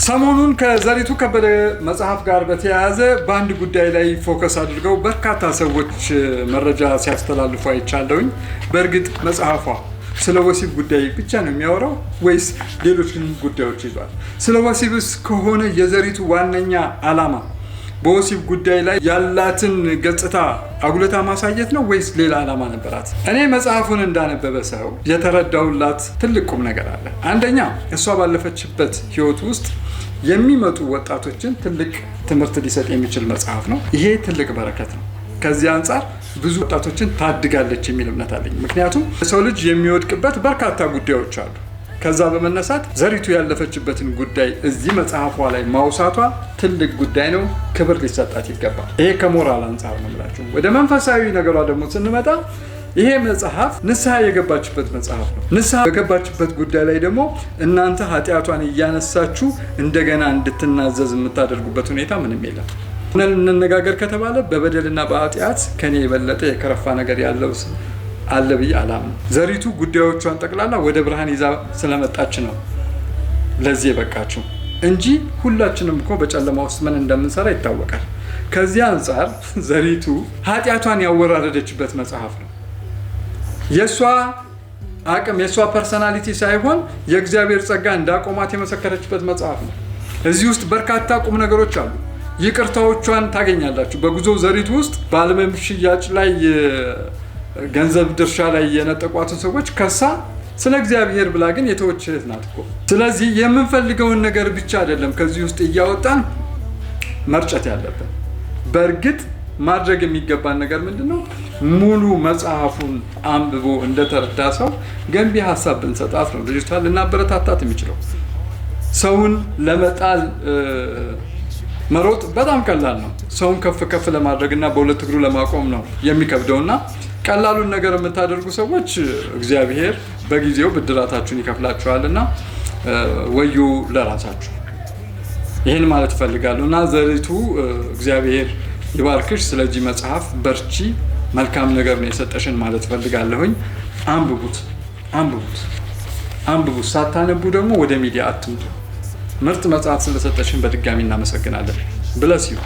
ሰሞኑን ከዘሪቱ ከበደ መጽሐፍ ጋር በተያያዘ በአንድ ጉዳይ ላይ focus አድርገው በርካታ ሰዎች መረጃ ሲያስተላልፉ አይቻለሁኝ። በእርግጥ መጽሐፏ ስለ ወሲብ ጉዳይ ብቻ ነው የሚያወራው ወይስ ሌሎችን ጉዳዮች ይዟል? ስለ ወሲብስ ከሆነ የዘሪቱ ዋነኛ ዓላማ በወሲብ ጉዳይ ላይ ያላትን ገጽታ አጉልታ ማሳየት ነው ወይስ ሌላ ዓላማ ነበራት? እኔ መጽሐፉን እንዳነበበ ሰው የተረዳሁላት ትልቅ ቁም ነገር አለ። አንደኛ፣ እሷ ባለፈችበት ሕይወት ውስጥ የሚመጡ ወጣቶችን ትልቅ ትምህርት ሊሰጥ የሚችል መጽሐፍ ነው። ይሄ ትልቅ በረከት ነው። ከዚህ አንጻር ብዙ ወጣቶችን ታድጋለች የሚል እምነት አለኝ። ምክንያቱም የሰው ልጅ የሚወድቅበት በርካታ ጉዳዮች አሉ። ከዛ በመነሳት ዘሪቱ ያለፈችበትን ጉዳይ እዚህ መጽሐፏ ላይ ማውሳቷ ትልቅ ጉዳይ ነው። ክብር ሊሰጣት ይገባል። ይሄ ከሞራል አንጻር ነው የምላችሁ። ወደ መንፈሳዊ ነገሯ ደግሞ ስንመጣ ይሄ መጽሐፍ ንስሐ የገባችበት መጽሐፍ ነው። ንስሐ በገባችበት ጉዳይ ላይ ደግሞ እናንተ ኃጢአቷን እያነሳችሁ እንደገና እንድትናዘዝ የምታደርጉበት ሁኔታ ምንም የለም። እንነጋገር ከተባለ በበደልና በኃጢአት ከኔ የበለጠ የከረፋ ነገር ያለው አለ ብዬ አላምንም። ዘሪቱ ጉዳዮቿን ጠቅላላ ወደ ብርሃን ይዛ ስለመጣች ነው ለዚህ የበቃችው እንጂ ሁላችንም እኮ በጨለማ ውስጥ ምን እንደምንሰራ ይታወቃል። ከዚህ አንጻር ዘሪቱ ኃጢአቷን ያወራረደችበት መጽሐፍ ነው። የእሷ አቅም፣ የእሷ personality ሳይሆን የእግዚአብሔር ጸጋ እንዳቆማት የመሰከረችበት መጽሐፍ ነው። እዚህ ውስጥ በርካታ ቁም ነገሮች አሉ። ይቅርታዎቿን ታገኛላችሁ። በጉዞ ዘሪቱ ውስጥ በአልበም ሽያጭ ላይ ገንዘብ ድርሻ ላይ የነጠቋትን ሰዎች ከሳ ስለ እግዚአብሔር ብላ ግን የተወች እህት ናት እኮ። ስለዚህ የምንፈልገውን ነገር ብቻ አይደለም ከዚህ ውስጥ እያወጣን መርጨት ያለብን። በእርግጥ ማድረግ የሚገባን ነገር ምንድን ነው? ሙሉ መጽሐፉን አንብቦ እንደተረዳ ሰው ገንቢ ሀሳብ ብንሰጣት ነው ልጅቷን ልናበረታታት የሚችለው። ሰውን ለመጣል መሮጥ በጣም ቀላል ነው። ሰውን ከፍ ከፍ ለማድረግ እና በሁለት እግሩ ለማቆም ነው የሚከብደው። እና ቀላሉን ነገር የምታደርጉ ሰዎች እግዚአብሔር በጊዜው ብድራታችሁን ይከፍላችኋል እና ወዮ ለራሳችሁ። ይህን ማለት እፈልጋለሁ። እና ዘሪቱ፣ እግዚአብሔር ይባርክሽ። ስለዚህ መጽሐፍ በርቺ፣ መልካም ነገር ነው የሰጠሽን ማለት እፈልጋለሁኝ። አንብቡት፣ አንብቡት፣ አንብቡት። ሳታነቡ ደግሞ ወደ ሚዲያ አትምጡ። ምርጥ መጽሐፍ ስለሰጠሽን በድጋሚ እናመሰግናለን። Bless you.